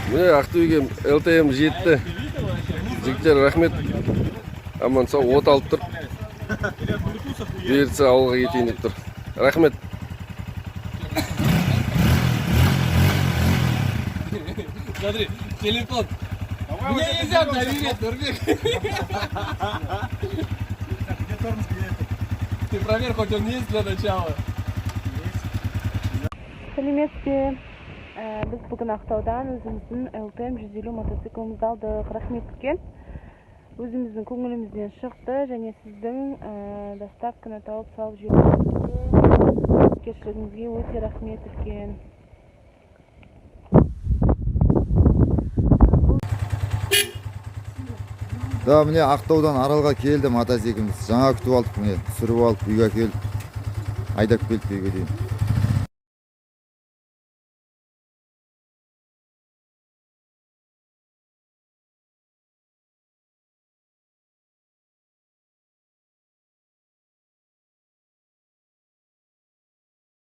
Міне, Ақтөбеге ЛТМ жетті. Жігіттер, рахмет. Аман сау от алып тұр. Бұйыртса, ауылға кетейін деп тұр. Рахмет. Смотри, телефон. Мне нельзя доверять, Нурбек. Где тормоз, где это? Ты проверь, хоть он есть для начала. Сәлеметсіз бе? Біз бүгін Ақтаудан өзіміздің ЛТМ 150 мотоциклімізді алдық. Рахмет үлкен. Өзіміздің көңілімізден шықты және сіздің доставканы тауып салып жібергеніңізге, жауапкершілігіңізге өте рахмет үлкен. Да, міне, Ақтаудан Аралға келді мотоцикліміз. Жаңа күтіп алдық, міне, түсіріп алып, үйге әкеліп, айдап келдік үйге дейін.